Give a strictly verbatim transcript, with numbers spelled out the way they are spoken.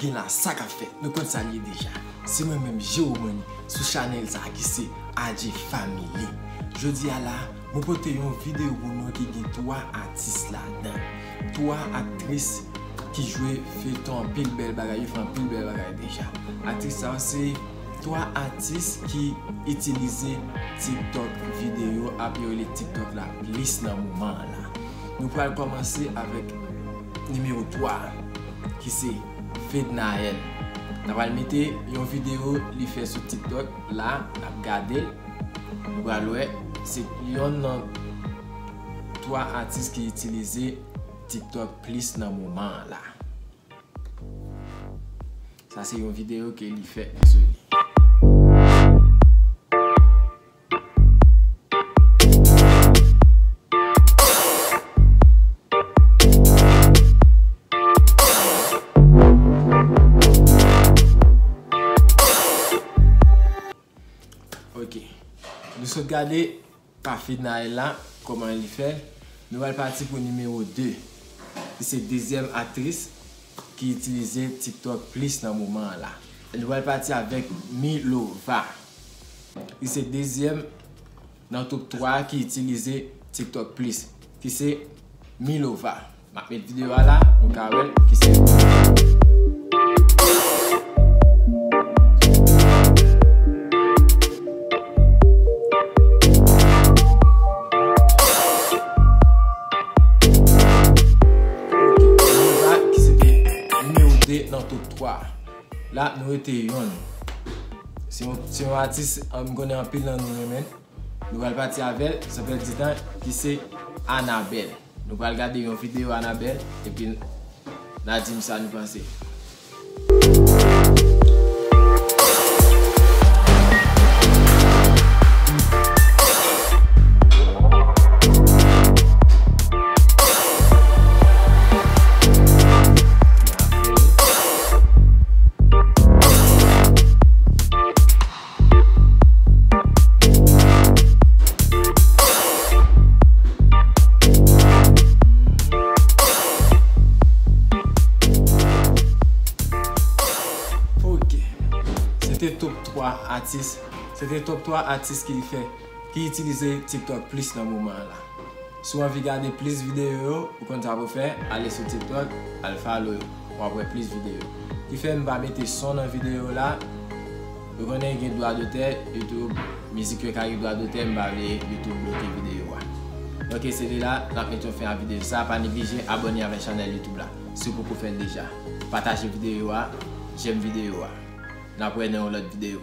Gen la sa k ap fèt, nou konn sa l ye deja. Se mwen menm Jero Money sou chanèl sa a ki se A J Family. Jodi a la, mwen pote yon videyo pou nou ki gen twa atis ladan. Twa aktris ki jwe feyton anpil bèl bagay, yo fè anpil bèl bagay deja. Aktris sa yo se twa atis ki itilize TikTok videyo ap yo rele TikTok la plis nan moman an la. Nou pral kòmanse avèk nimewo twa a, ki se Fednaelle. N a pral mete yon videyo li fè sou TikTok la, n ap gade l. Nou pral wè, se yonn nan twa atis ki itilize TikTok plis nan moman an la. Sa se yon videyo ke li fè sou li. Ok. Nou sot gade pa Fednaelle la, kòman li fè. Nou pral pati pou nimewo de. Li se dezyèm aktris ki itilize TikTok plis nan moman an la. Nou pral pati avèk Milova. Li se dezyèm nan top twa ki itilize TikTok plis, ki se Milova. M ap met videyo a la, nou ka wè l, ki se Milova, ki se te nimewo de nan top twa. La, nou rete yonn. Se yon, se yon atis, m konnen anpil nan nou renmen. Nou pral pati avè l, san pèdi tan, ki se Anabelle. Nou pral gade yon videyo Anabelle, epi n a di m sa nou panse. Ok. Se te top twa atis. Se te top twa atis ki fè, ki itilize TikTok plis nan moman an la. Si w anvi gade plis videyo yo, ou konn sa pou fè, ale sou TikTok, al follow yo. W ap wè plis videyo. Ki fè m pa mete son nan videyo la. Ou konnen gen dwa dotè, YouTube, mizik yo ka gen dwa dotè, m pa vle YouTube bloke videyo a. Ok, se li la, n ap mete yon fen a videyo sa. Pa neglije abòne avèk chanèl YouTube la, si w poko fè l deja. Pataje videyo a, jèm videyo a. N ap wè nan yon lòt videyo.